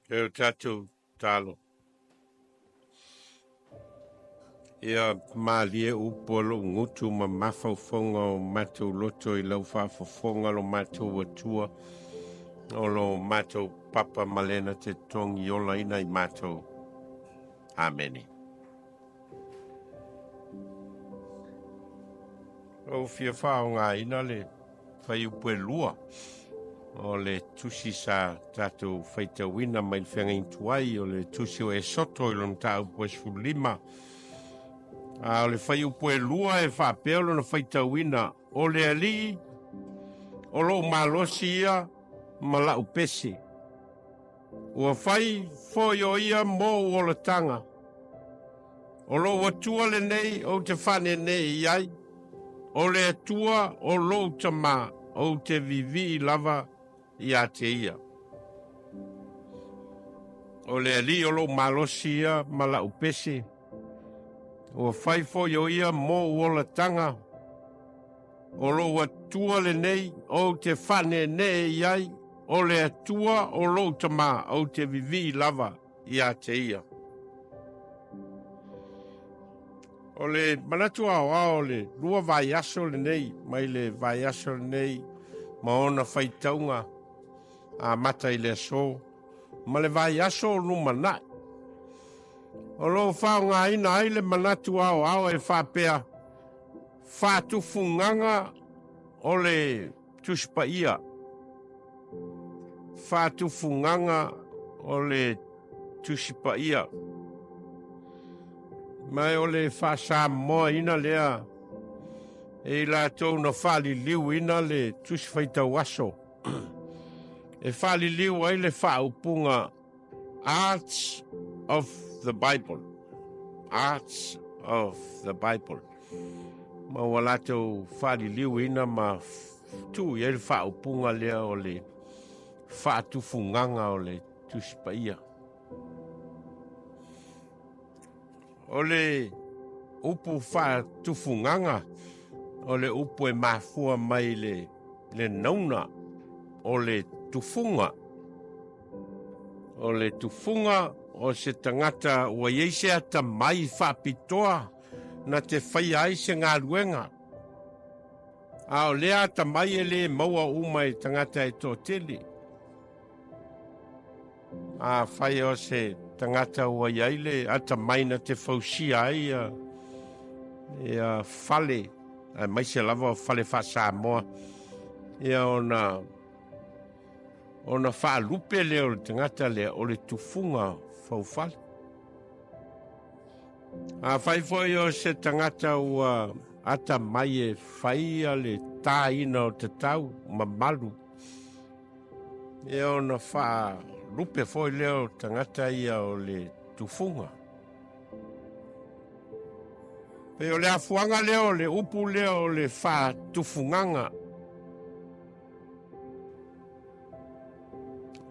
E o tatou talo. Ia malie upu a lou gutu ma mafaufauga o matou loto i lau faafofoga lo matou Atua, o lo matou papa ma lena te togi olaina i matou. Amene. Ou fia faaaogaina le fuaiupu e 2 o le tusi sa tatou faitauina mai le feagaiga tuai o le tusi o Esoto i lona mataupu e 15. A o le fuaiupu e 2 e faapea lona faitauina, o le Alii o lou malosi ia ma la'u pese. Ua fai foi o ia mou olataga. O lou Atua lenei ou te faaneenee i ai, o le Atua o lou tamā, ou te viivii lava ia te ia. O le Alii o lou malosi ia ma la'u pese, ua fai foi o ia mou olataga. O lou Atua lenei ou te faaneenee i ai, o le Atua o lou tamā, ou te vivii lava ia te ia. O le manatu aoao o le 2 vaiaso lenei, mai le vaiaso lenei ma ona faitauga amata i le aso, ma le vaiaso o lumanai. O loo faaaogaina ai le manatu aoao e faapea, faatufugaga o le Tusi Paia. Faatufugaga o le Tusi Paia. Ma o le faasamoaina lea e i latou na faaliliuina le Tusi Faitau Aso. E faaliliu ai le faaupuga Arts of the Bible. Arts of the Bible. Ma ua latou faaliliuina ma tuu i ai le faaupuga lea o le faatufugaga o le Tusi Paia. O le upu faatufugaga o le upu e mafua mai le nauna o le tufuga. O le tufuga o se tagata ua iai se atamai faapitoa na te faia ai se galuega. A o lea atamai e le maua uma e tagata e toatele. A fai o se tagata ua iai le atamai na te fausia ai ia fale, aemaise lava o fale faa-Samoa, ia ona faalupe lea o le tagata lea o le tufuga faufale. A fai foi o se tagata ua atamai e faia le tāina o tatau mamalu, ia ona faalupe foi lea o tagata ia o le tufuga. Pei o le afuaga lea o le upu lea o le faatufugaga.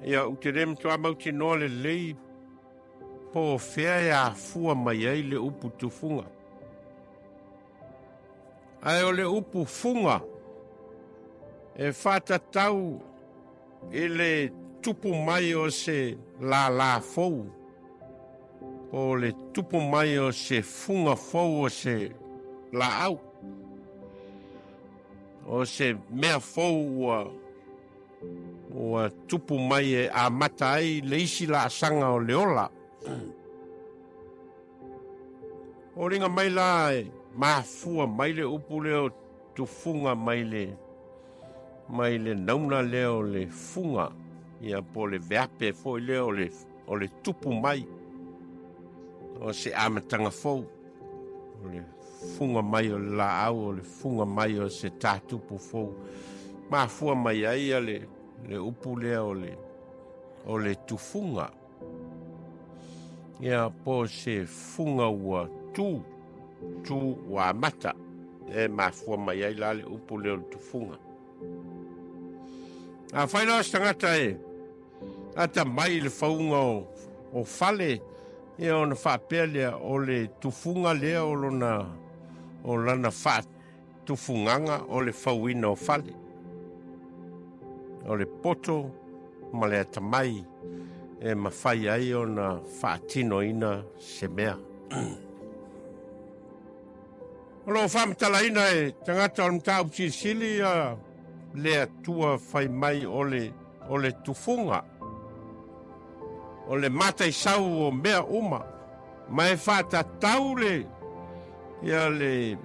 Ia, ou te le matua mautinoa lelei po o fea e afua mai ai le upu tufuga. Ae o le upu fuga e faatatau i le tupu mai o se lālā fou, po o le tupu mai o se fuga fou o se laau, o se mea fou ua tupu mai e amata ai le isi laasaga o le ola. O linga mai la e mafua mai le upu lea o tufuga mai le nauna lea o le fuga, ia po le veape foi lea o le tupu mai o se amataga fou, o le fuga mai o le laau, o le fuga mai o se tātupu fou. Mafua mai ai ia le upu lea o le tufuga. Ia po se fuga ua tu ua amata, e mafua mai ai la le upu lea o le tufuga. A fai la o se tagata e ata mai le fauga o fale, ia ona faapea lea o le tufuga lea o lona o lana faatufugaga o le fauina o fale. O le poto ma le atamai e mafai ai ona faatinoina se mea. O lo o faamatalaina e tagata o le mataupu silisili ia le Atua fai mai o le, o le tufuga, o le mataisau o mea uma, ma e faatatau le, ia le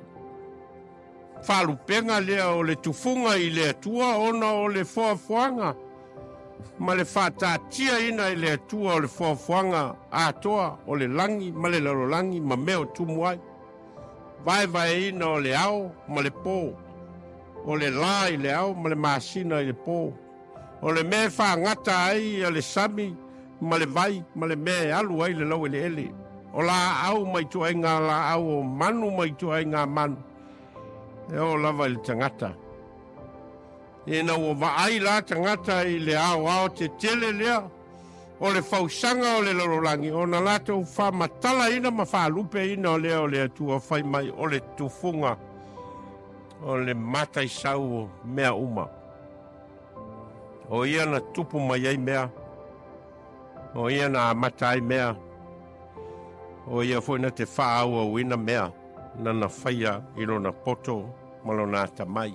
faalupega lea o le tufuga i le Atua ona o le foafoaga ma le faataatiaina e le Atua o le foafoaga atoa o le lagi ma le lalolagi ma mea o tumu ai. Vaevaeina o le ao ma le pō, o le lā i le ao ma le masina i le pō, o le mea e faagata ai le sami ma le vai ma le mea e alu ai le laueleele, o laau ma ituaiga laau, o manu ma ituaiga manu, e oo lava i le tagata. Ina ua vaai la tagata i le aoao tetele lea o le fausaga o le lalolagi, ona latou faamatalaina ma faalupeina o lea o le Atua fai mai o le tufuga o le mataisau o mea uma. O ia na tupu mai ai mea, o ia na amata ai mea, o ia foi na te faaauauina mea na na faia i lona poto ma lona atamai.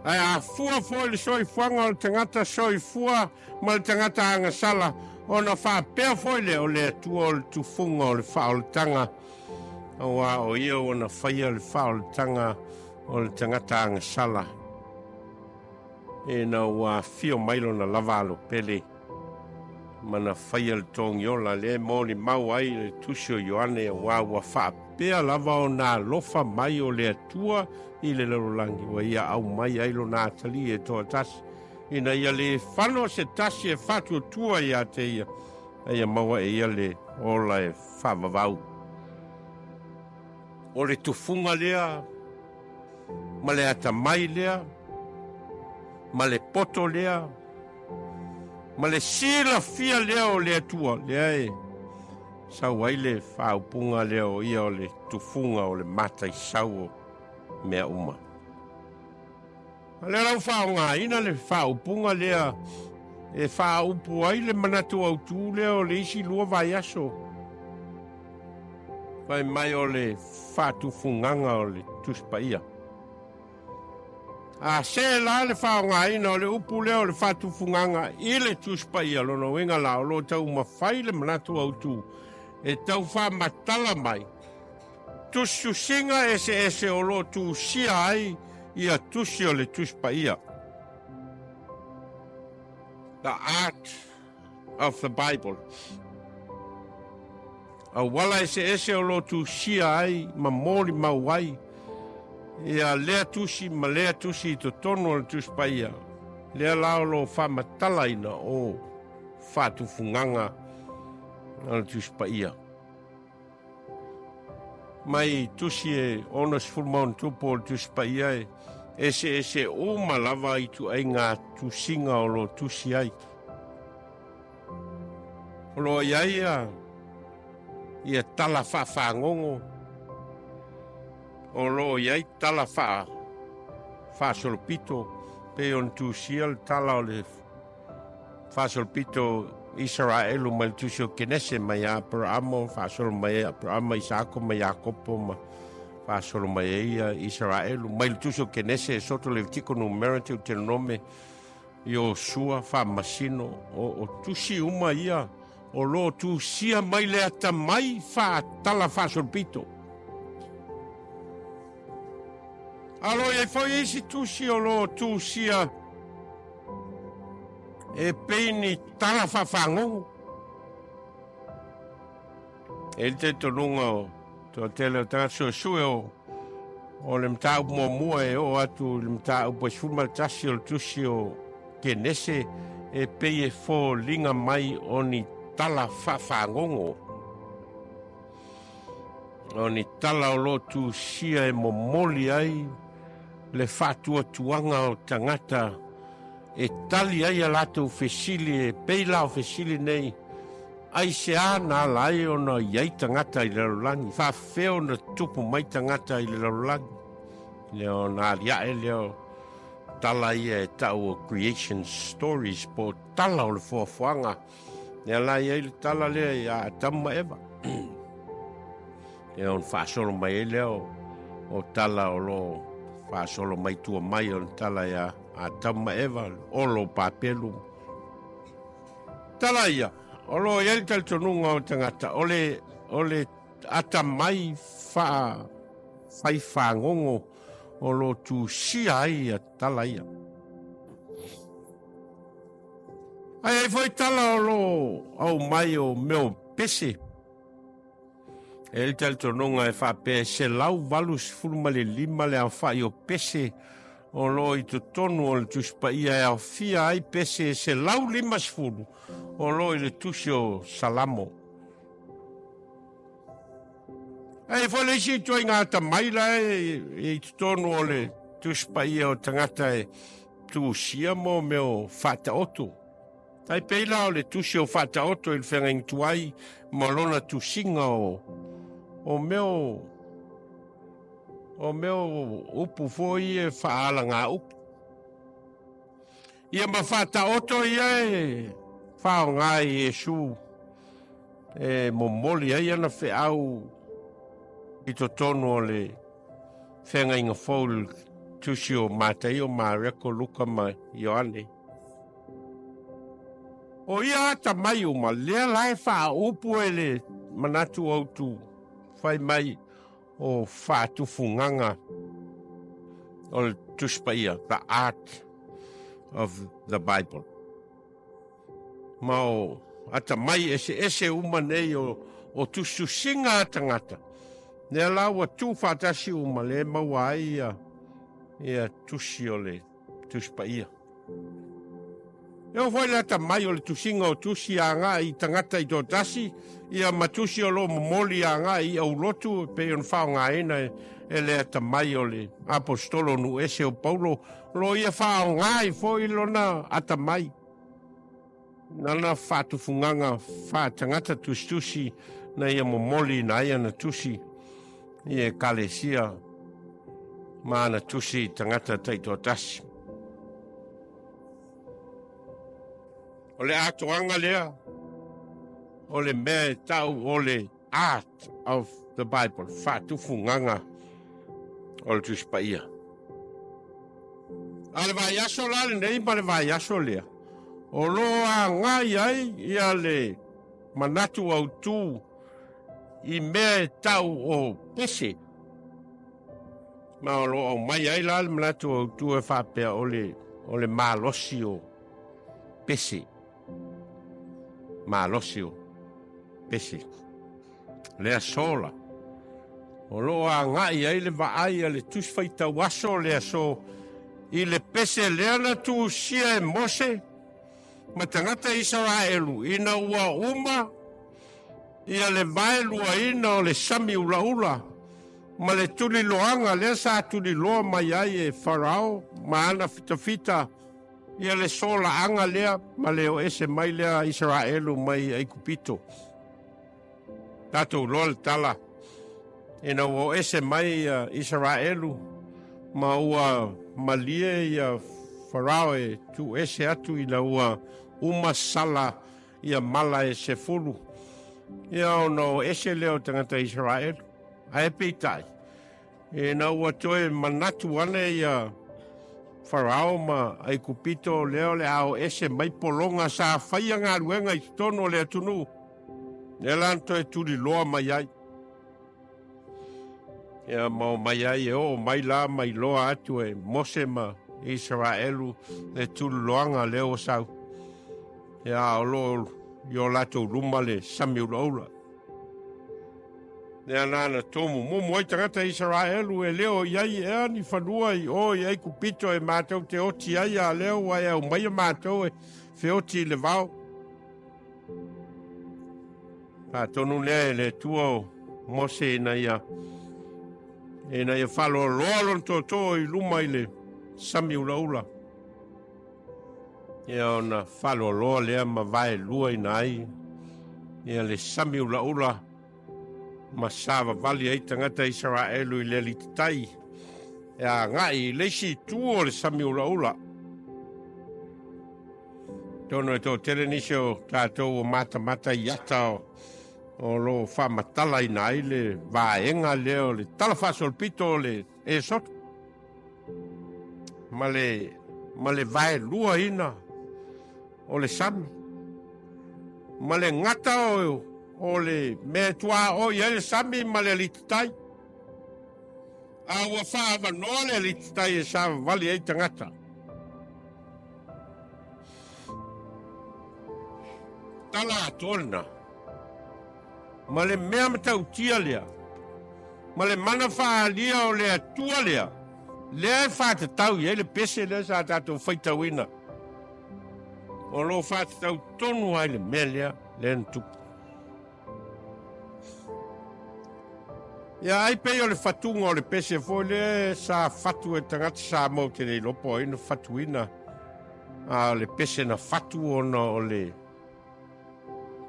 Ae a fua foi le soifuaga o le tagata soifua ma le tagata agasala, ona faapea foi lea o le Atua o le tufuga o le faaolataga, auā o ia ua na faia le faaolataga o le tagata agasala, ina ua afio mai lona lava alopele ma na faia le togiola lea e molimau ai le tusi o Ioane, auā ua faapea lava ona alofa mai o le Atua i le lalolagi, ua ia aumai ai lona atalii e toatasi, ina ia lē fano se tasi e faatuatua iā te ia, a ia maua e ia le ola e faavavau. O le tufuga lea ma le atamai lea ma le poto lea ma le silafia lea o le Atua lea e sau ai le faaupuga lea o ia o le tufuga o le mataisau o mea uma. A lea la ua faaaogaina le faaupuga lea e faaupu ai le manatu autū lea o le isi 2 vaiaso, fai mai o le faatufugaga o le Tusi Paia. A se la le faaaogaina o le upu lea o le faatufugaga i le Tusi Paia, lona uiga la o lo o taumafai le manatu autū e tau faamatala mai tusitusiga eseese o lo o tusia ai ia tusi o le Tusi Paia. The Art of the Bible. Auala eseese o lo o tusia ai ma molimau ai ia lea tusi ma lea tusi i totonu o le Tusi Paia, lea la o lo o faamatalaina o faatufugaga o le Tusi Paia. Mai tusi e 66 o le Tusi Paia e eseese uma lava ituaiga tusiga o lo o tusi ai. O lo o i ai ia tala faafagogo, o lo o i ai tala faasolopito, pei ona tusia le tala o le faasolopito Isaraelu mai le tusi o Kenese mai ia Aperaamo, faasolo mai ai Aperaama, Isaako ma Iakopo ma faasolo mai ai ia Isaraelu mai le tusi o Kenese, Esoto, Levitiko, Numera, Teuteronome, Iosua, Faamasino, o tusi uma ia o lo o tusia mai le atamai faatala faasolopito. A lo o i ai foi isi tusi o lo o tusia e pei ni tala faafagogo. E i le talitonuga o toatele o tagata suesue o le mataupu muamua e oo atu i le mataupu e 11 o le tusi o Kenese e pei e foliga mai o ni tala faafagogo, o ni tala o lo o tusia e momoli ai le faatuatuaga o tagata e tali ai a latou fesili e pei la o fesili nei, aisea na ala ai ona i ai tagata i le lalolagi, faafefea ona tupu mai tagata i le lalolagi, lea ona aliae lea o tala ia e tau o creation stories po o tala o le foafoaga. Lea la e i ai le tala lea ia Atamu ma Eva. Ia ona faasolo mai ai lea o, o tala o lo o faasolo mai tua mai o le tala ia Atamu ma Eva, olo o Papelu. Tala ia, o lo o i ai le talitonuga o tagata, o le, o le atamai faa fai fagogo o lo o tusia ai ia tala ia. Ae ai foi tala o lo o aumai o mea o pese. E le talitonuga e faapea e 185 le aofai o pese o lo o i totonu o le Tusi Paia e aofia ai pese e 150 o lo o i le Tusi o Salamo. Ae foi le isi ituaiga atamai la e i totonu o le Tusi Paia o tagata e tusia mo mea o faataoto. Tai pei la o le tusi o Faataoto i le feagaiga tuai ma lona tusiga o, o mea o, o mea o upu foi e faaalaga upu. Ia ma Faataoto ia e faaaoga e Iesu e momoli ai ana feau i totonu o le feagaiga fou i le tusi o Mataio, Mareko, Luka ma Ioane. O ia atamai uma, lea la e faaupu e le manatu autu fai mai o faatufugaga o le Tusi Paia, the art of the Bible. Ma o atamai eseese uma nei o, o tusitusiga a tagata, lea la ua tu faatasi uma lea e maua ai ia, ia tusi o le Tusi Paia. E oo foi le atamai o le tusiga o tusi agai i tagata i toatasi, ia ma tusi o lo o momoli agai i aulotu e pei ona faaaogaina e le atamai o le aposetolo nuu ese o Paulo, o lo o ia faaaoga ai foi lona atamai. Lana faatufugaga faatagata tusitusi na ia momoli ina ai ana tusi i ekalesia ma ana tusi i tagata taitoatasi. O le atoaga lea o le mea e tau o le art of the Bible, faatufugaga o le Tusi Paia. A le vaiaso la lenei ma le vaiaso lea, o lo o agai ai ia le manatu autū i mea e tau o pese. Ma o lo o aumai ai la le manatu autū e faapea o le, o le malosi o pese. Malosi o pese. Le aso la. O lo o agai ai le vaai a le Tusi Faitau Aso le aso i le pese lea na tusia e Mose ma tagata Isaraelu ina ua uma ia le vaeluaina o le sami ulaula ma le tuliloaga lea sa tuliloa mai ai e Farao ma ana fitafita ia le solaaga lea ma le o ese mai lea Isaraelu mai Aikupito. Tatou loa le tala ina ua o ese mai ia Isaraelu ma ua malie ia Farao e tuu ese atu ina ua uma sala ia mala e 10 ia ona o ese lea o tagata Isaraelu. Ae peitai, ina ua toe manatu ane ia Farao ma Aikupito lea o le a o ese mai pologa sa faia galuega i totonu o le atunuu, lea la na toe tuliloa mai ai. Ia ma o mai ai e oo mai la ma iloa atu e Mose ma Isaraelu le tuliloaga lea ua sau. Ia o lo o i o latou luma le sami ulaula. Lea la na tomumumu ai tagata Isaraelu e le o i ai ea ni fanua i o i Aikupito e matou te oti ai, a lea ua e aumaia matou e feoti i le vao. Faatonu lea e le Atua o Mose ina ia ina ia faaloaloa lona tootoo i luma i le sami ulaula. Ia ona faaloaloa lea ma vaeluaina ai ia le sami ulaula ma savavali ai tagata Isaraelu i le alititai. e agai i le isi itu o le sami ulaula. Atonu e toatele nisi o tatou ua matamata i ata o lo o faamatalaina ai le vaega lea o le tala faasolopito o le Esoto ma le, ma le vaeluaina o le sami ma le gata o, o le mea e tuaoi ai le sami ma le alititai. A ua faaavanoa le alititai e savavali ai tagata. Tala atoa lena. Ma le mea matautia lea, ma le mana faaalia o le Atua lea, lea e faatatau i ai le pese lea sa tatou faitauina. O lo o faatatau tonu ai le mea lea, lea na tupu. Ia ai pei o le fatuga o le pese foi lea sa fatu e tagata Samoa ou te le iloa po o ai na fatuina a o le pese na fatu ona o le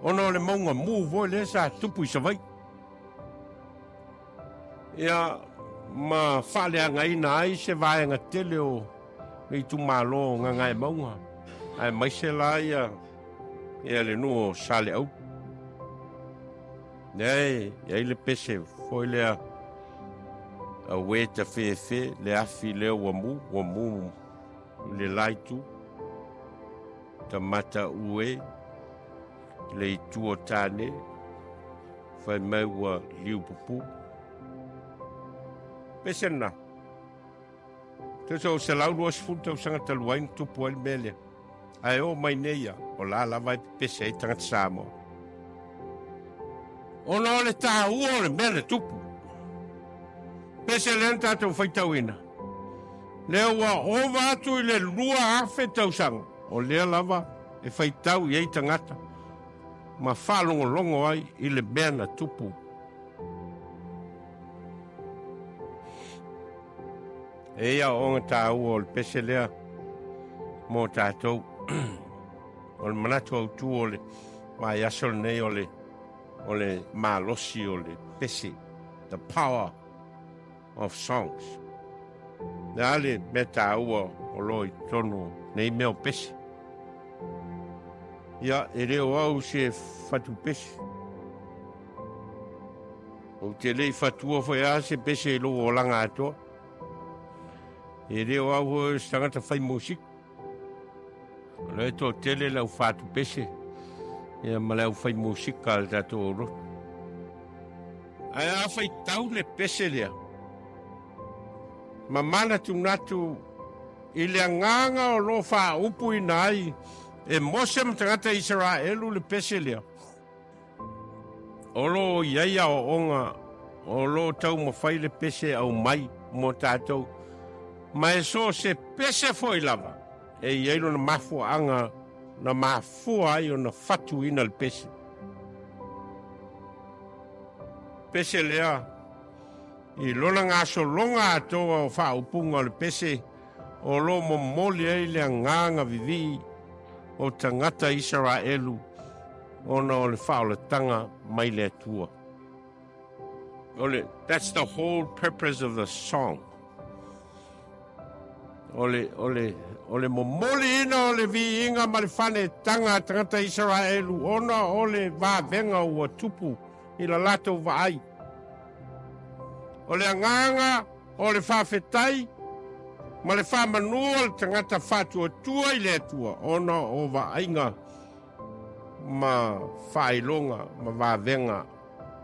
ona o le mauga mu foi lea sa tupu i Savaii. Ia ma faaleagaina ai se vaega tele o le itumalo o Gagaemauga aemaise la ia ia le nuu o Saleaula. Lea e i ai le pese foi lea auē tafefe le afi lea ua mu, ua mu i le la itu. Tamata ue le itu o tane, fai mai ua liupupu. Pese lena. Tusa o 120 tausaga talu ai na tupu ai le mea lea. Ae oo mai nei ia, o la lava e pepese ai tagata Samoa. Ona o le taua o le mea na tupu. Pese lea na tatou faitauina. Lea ua ova atu i le 2,000 tausaga, o lea lava e faitau i ai tagata ma faalogologo ai i le mea na tupu. E i ai aoaoga taua o le pese lea mo tatou. O le manatu autu o le vaiaso lenei o le, o le malosi o le pese, the power of songs. Le a le mea taua o lo i totonu o nei mea o pese. Ia, e le o au se fatu pese. Ou te le i fatua foi a se pese i lou olaga atoa. E le o au foi o se tagata fai musika. O lea e toatele le au fatu pese ia ma le au fai musika a le tatou aulotu. Ae a faitau le pese lea, ma manatunatu i le agaga o lo o faaupuina ai e Mose ma tagata Isaraelu le pese lea, O lo o i ai aoaoga o lo o taumafai le pese e aumai mo tatou, ma e so o se pese foi lava e i ai lona mafuaaga na mafua ai ona fatuina le pese. Pese lea i lona gasologa atoa o faaupuga o le pese o lo o momoli ai le agaga vivii o tagata Isaraelu ona o le faaolataga mai le Atua. O le, that's the whole purpose of the song. O le, o le, o le momoliina o le viiga ma le fanetaga a tagata Isaraelu ona o le vavega ua tupu i la latou vaai. O le agaga o le faafetai ma le faamanu o le tagata faatuatua i le Atua ona o vaaiga ma faailoga ma vavega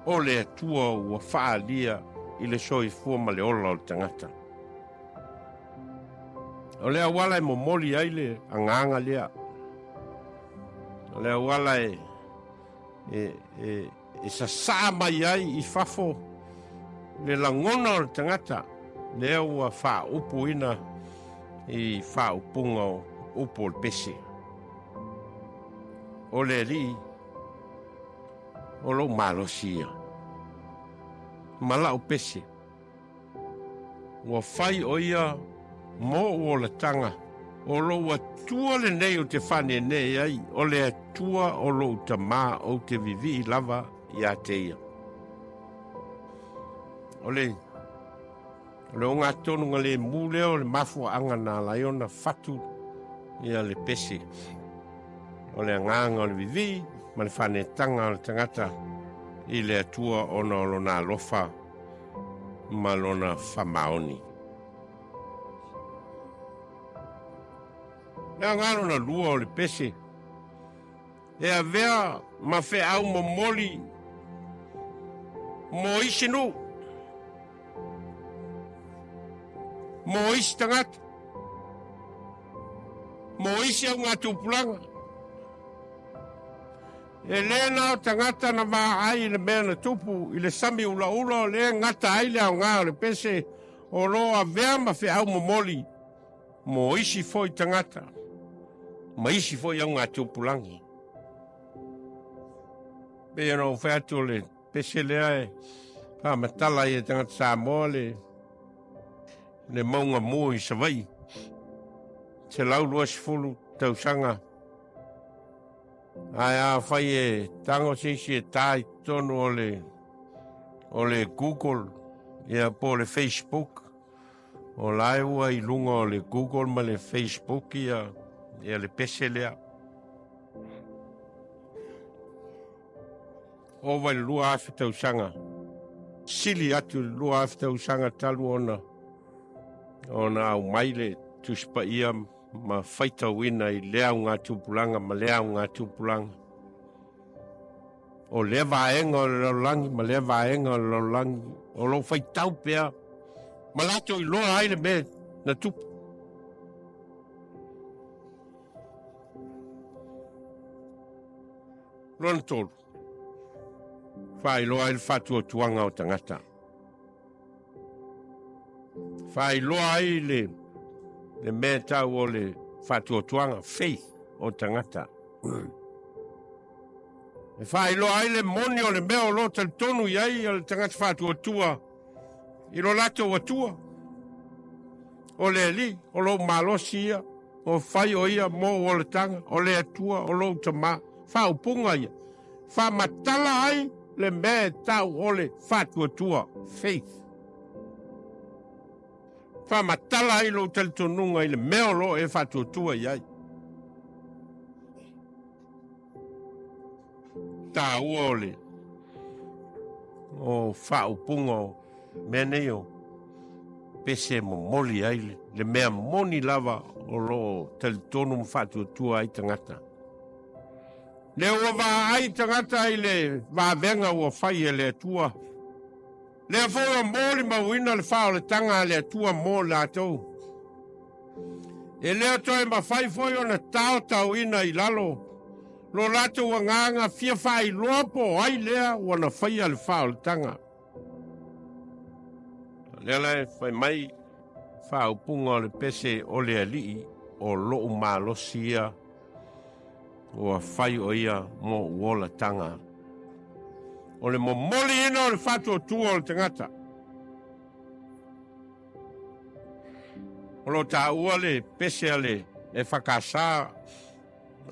o le Atua ua faaalia i le soifua ma le ola o le tagata. O le auala e momoli ai le agaga lea. O le auala e, e, e, e sasaa mai ai i fafo le lagona o le tagata lea ua faaupuina i faaupuga o upu o le pese. O le Alii o lou malosi ia, ma lau pese. Ua fai o ia moʻu olataga, o lou Atua lenei ou te faaneenee ai, o le Atua o lou tamā ou te vivii lava ia te ia. O le, O le ogatonuga lemu lea o le mafuaaga na ala ai ona fatu ia le pese. O le agaga o le vivii ma le faanetaga o le tagata i le Atua ona o lona alofa ma lona faamaoni. Le aoga lona lua o le pese, e avea ma feau momoli mo isi nuu, mo isi tagata, mo isi augatupulaga. E le na o tagata na vaai i le mea na tupu i le sami ulaula o lea e gata ai le aoga o le pese o lo o avea ma feau momoli mo isi foi tagata ma isi foi augatupulagi. Pei ona ou fai atu o le pese lea e faamatala ai e tagata Samoa le le mauga mu i Savaii. 120 tausaga. Ae afai e tago se isi e tā i totonu o le o le Google ia po o le Facebook, o la e ua i luga o le Google ma le Facebook ia, ia le pese lea. Ova i le 2,000 tausaga, sili atu i le 2,000 tausaga talu ona ona aumai le Tusi Paia ma faitauina i lea augatupulaga ma lea augatupulaga. O lea vaega o le lalolagi ma lea vaega o le lalolagi o lo o faitau pea ma latou iloa ai le mea na tupu. Lona tolu, faailoa ai le faatuatuaga o tagata. Faailoa ai le, le mea tau o le faatuatuaga, faith o tagata. E faailoa ai le moni o le mea o lo o talitonu i ai o le tagata faatuatua i lo latou Atua. O le Alii, o lou malosi ia, o fai o ia mo ou olataga, o le Atua, o lou Tama. Faaupuga ia, faamatala ai le mea e tau o le faatuatua, faith. Faamatala ai lou talitonuga i le mea o lo o e faatuatua i ai. Taua o le o faaupuga o mea nei o pese momoli ai le, le mea moni lava o lo o talitonu ma faatuatua ai tagata. Le ua vaai tagata i le vavega ua fai e le Atua. Lea foi ua molimauina le faaolataga a le Atua mo latou. E le o toe mafai foi ona taotaoina i lalo lo latou agaga fia faailoa po o ai lea ua na faia le faaolataga. O lea la e fai mai faaupuga o le pese o le Alii o lou malosi ia ua fai o ia mo ou olataga. O le momoliina o le faatuatua o le tagata. O lo o taua le pese a le EFKS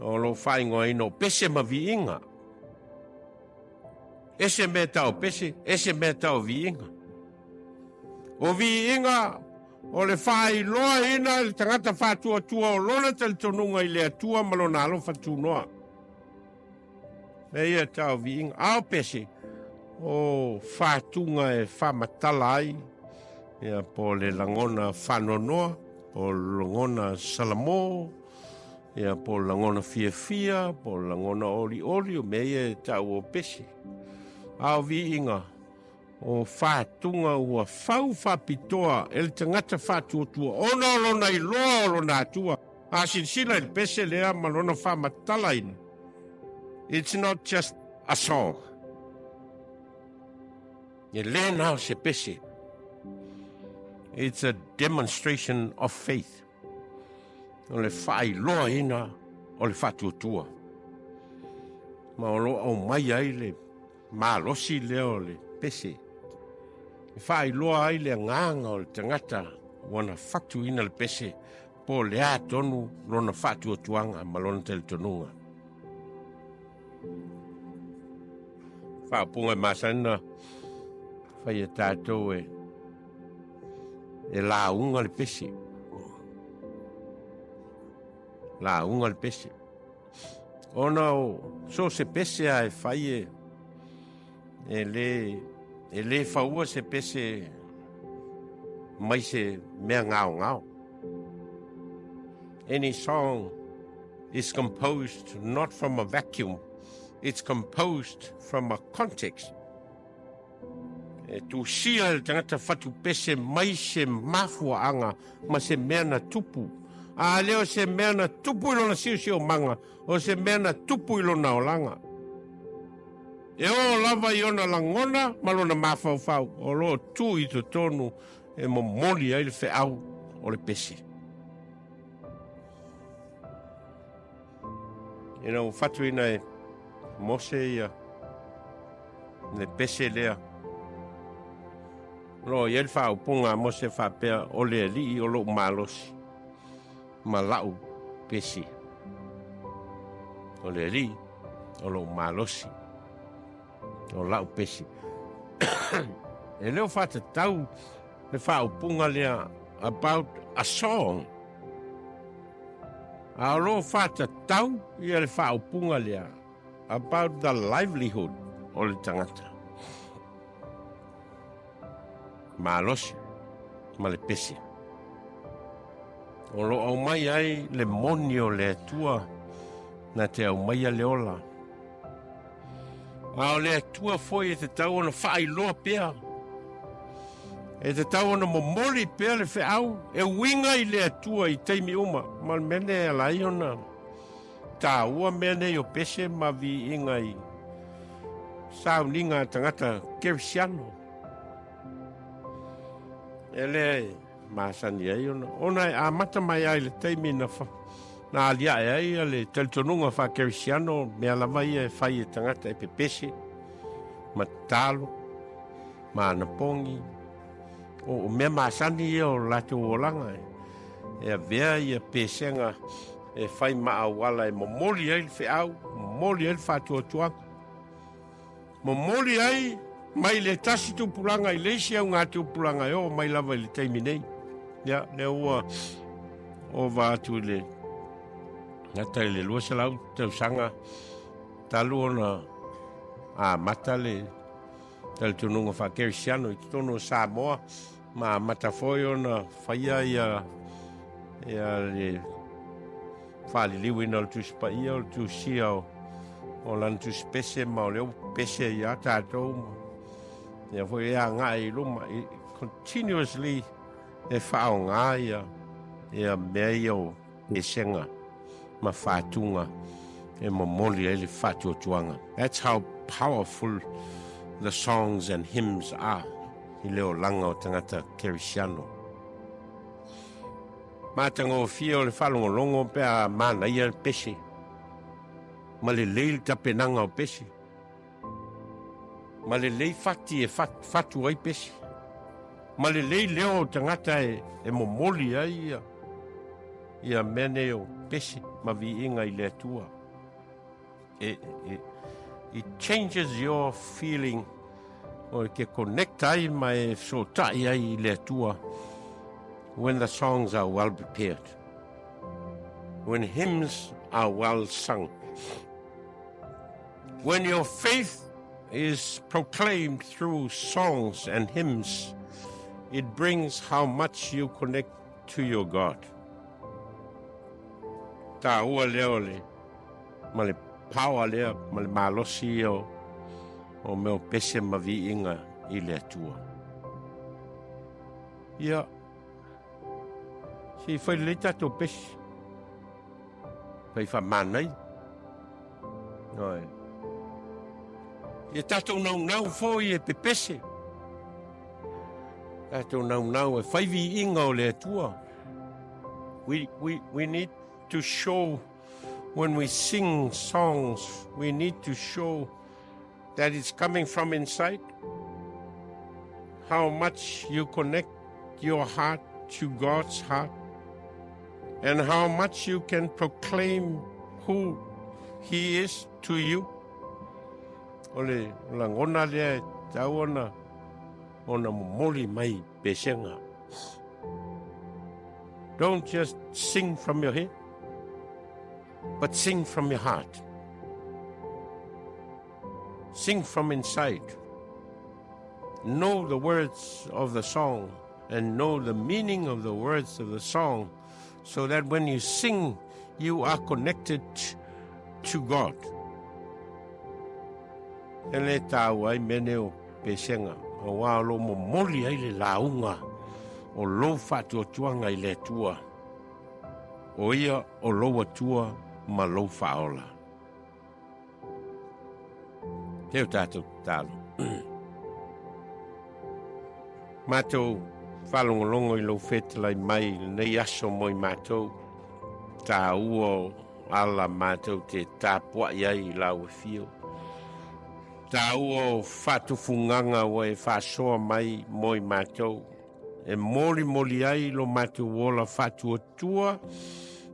o lo o faaigoaina o pese ma viiga. Ese mea tau pese, ese mea tau viiga. O viiga o le faailoaina i le tagata faatuatua o lona talitonuga i le Atua ma lona alofa tunoa. Mea ia tau viiga. A o pese, o fatuga e faamatala ai, ia, po o le lagona faanoanoa, po o le lagona salamo, ia, po o le lagona fiafia, po o le lagona olioli, o mea ia e tau o pese. A o viiga, o fatuga ua fau faapitoa e le tagata faatuatua ona o lona iloa o lona Atua. A silasila i le pese lea ma lona faamatalaina, it's not just a song. E le na o se pese. It's a demonstration of faith. O le faailoaina o le faatuatua. Ma o lo o aumai ai le malosi lea o le pese. E faailoa ai le agaga o le tagata ua na fatuina le pese po o le a tonu lona faatuatuaga ma lona talitonuga. Faaupuga e masani na fai e tatou e E lauga le pese. Lauga le pese. Ona o so se pese a e fai e, e le, e le faua se pese mai se mea ngao ngao. Any song is composed not from a vacuum, it's composed from a context. E tusia e le tagata fatu pese mai se mafuaaga ma se mea na tupu. A lea o se mea na tupu i lona siosiomaga, o se mea na tupu i lona olaga. E oo lava i ona lagona ma lona mafaufau, o lo o tu i totonu e momoli ai le feau o le pese. Ina ua fatuina e Mose ia le pese lea, o lo o i ai le faaupuga a Mose faapea, o le Alii o lou malosi ma lau pese. O le Alii o lou malosi o lau pese. E le o faatatau le faaupuga lea about a song, a o lo o faatatau ia le faaupuga lea about the livelihood o le tagata. Malosi ma le pese. O lo o aumai ai le moni o le Atua na te aumaia le ola. A o le Atua foi e tatau ona faailoa pea. E tatau ona momoli pea le feau e uiga i le Atua i taimi uma. Ma le mea lea e ala ai ona taua mea nei o pese ma viiga i sauniga a tagata kerisiano. E le masani ai ona, ona e amata mai ai le taimi na, fa, na aliae ai le talitonuga faakerisiano, mea lava ia e fai e tagata e pepese, ma tatalo, ma anapogi, o, o mea masani ia o latou olaga e, e avea ia pesega e fai ma auala e momoli ai le feau, momoli ai le faatuatuaga. Momoli ai mai le tasi tupulaga i le isi augatupulaga e oo mai lava i le taimi nei. Ia, lea ua ova atu i le gata i le 200 tausaga talu ona amata le talitonuga faakerisiano i totonu o Samoa, ma amata foi ona faia ia, ia le faaliliuina o le Tusi Paia, o le tusia o, o lana tusi pese ma o lea ua pese ia tatou ma ia foi e agai i luma i, continuously e faaaoga ia, ia mea ia o pesega ma fatuga e momoli ai le faatuatuaga. That's how powerful the songs and hymns are i le olaga o tagata kerisiano. Matagofie o le faalogologo pe a manaia le pese ma lelei le tapenaga o pese ma lelei fati e fatu ai pese ma lelei leo o tagata e, e momoli ai ia, ia mea nei o pese ma viiga i le Atua. It, it, it changes your feeling o ke connect ai ma e fesotai ai i le Atua when the songs are well prepared, when hymns are well sung, when your faith is proclaimed through songs and hymns, it brings how much you connect to your God. Taua lea o le ma le power lea ma le malosi ia o, o mea o pese ma viiga i le Atua. Ia, se i fai lelei tatou pese. Fai faamanai. Oi. Ia tatou naunau foi e pepese. Tatou naunau e fai viiga o le Atua. We, we, we need to show when we sing songs, we need to show that it's coming from inside. How much you connect your heart to God's heart, and how much you can proclaim who He is to you. O le lagona lea e tatau ona, ona momoli mai pesega. Don't just sing from your head, but sing from your heart. Sing from inside. Know the words of the song and know the meaning of the words of the song so that when you sing, you are connected to God. E le tāua ai mea nei o pesega, auā o lo o momoli ai le lauga o lou faatuatuaga i le Atua, o ia o lou Atua ma lou Faaola. Se o tatou tatalo. Matou faalogologo i lou fetalai mai i lenei aso mo i matou, tāua o ala matou te tapuai ai i lau afio. Tāua o faatufugaga ua e faasoa mai mo i matou, e molimoli ai lo matou ola faatuatua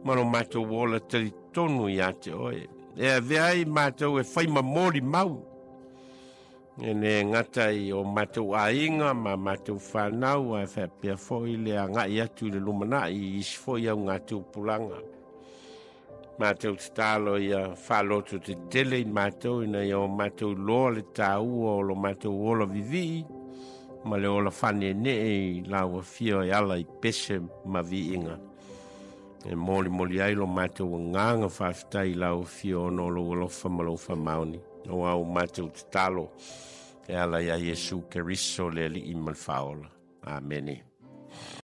ma lo matou ola talitonu ia te oe. E avea ai matou e fai ma molimau, e le gata i o matou aiga ma matou fanau, ae faapea foi le agai atu i le lumanai i isi foi augatupulaga. Matou tatalo ia faalototetele i matou ina ia o matou iloa le taua o lo matou ola vivii ma le ola faaneenee i lau afio e ala i pese ma viiga. E molimoli ai lo matou agaga faafetai i lau afio ona o lou alofa ma lou faamaoni. Aua ua matou tatalo e ala ia Iesu Keriso le Alii ma le Faaola. Amene.